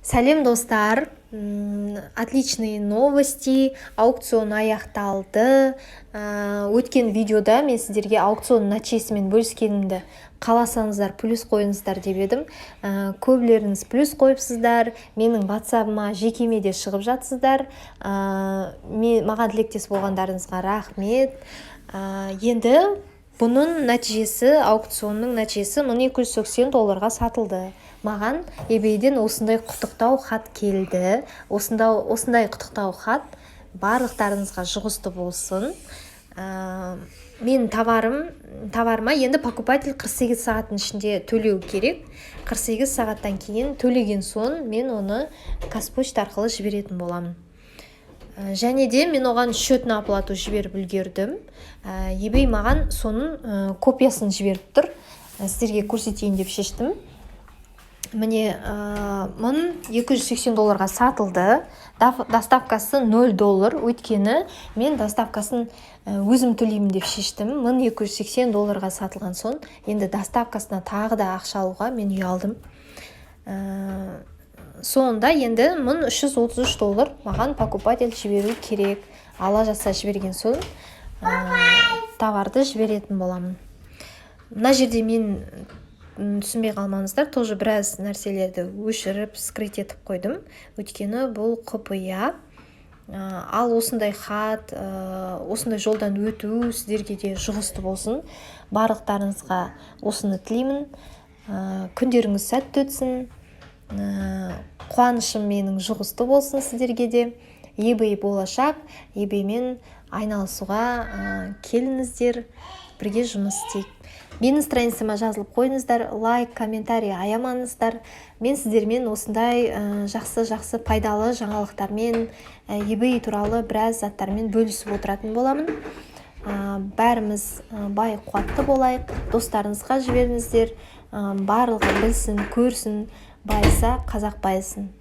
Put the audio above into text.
Сәлем, достар! Отличные новости: аукцион аяқталды. Өткен видеода мен сіздерге аукцион нәтижесімен бөліскенімді қаласаңыздар, плюс қойыңыздар деп едім. Көбілеріңіз плюс қойыпсыздар, менің ватсабыма, жекеме де шығып жатсыздар. Мен, маған тілектес болғандарыңызға рахмет. Енді бұның нәтижесі, аукционның нәтижесі 1280 долларға сатылды. Маған eBayден осындай құттықтау хат келді. Осындай құттықтау хат барлықтарыңызға жұғысты болсын. Мен товарыма енді покупатель 48 сағаттың ішінде төлеу керек. 48 сағаттан кейін төлеген соң, мен оны Қазпочта арқылы жіберетін боламын. Және де мен оған счет на оплату жіберіп үлгердім. eBay маған соның копиясын жіберіп тұр. Сіздерге көрсетейін деп шештім. Міне, 1280 долларға сатылды. Доставкасы 0 доллар, өйткені мен доставкасын өзім төлеймін деп шештім. 1280 долларға сатылған соң, енді доставкасына тағы да ақша алуға мен ұялдым. Соңында енді 1333 доллар маған покупатель жіберу керек. Ала жазса, жіберген соң товарды жіберетін боламын. Мына жерде мен, түсінбей қалмаңыздар, тоже біраз нәрселерді өшіріп, скрыть етіп қойдым, өйткені бұл құпия. Ал осындай хат, осындай жолдан өту сіздерге де жұғысты болсын. Барлықтарыңызға осыны тілеймін. Күндеріңіз сәтті өтсін. Қуанышым менің жұғысты болсын сіздерге де. eBay болашақ, eBayмен айналысуға келіңіздер, бірге жұмыс істейік. Менің страницама жазылып қойыңыздар, лайк, комментарий аямаңыздар. Мен сіздермен осындай жақсы жақсы пайдалы жаңалықтармен, eBay туралы біраз заттармен бөлісіп отыратын боламын. Бәріміз бай қуатты болайық. Достарыңызға жіберіңіздер, барлығы білсін, көрсін, байыса, қазақ байысын.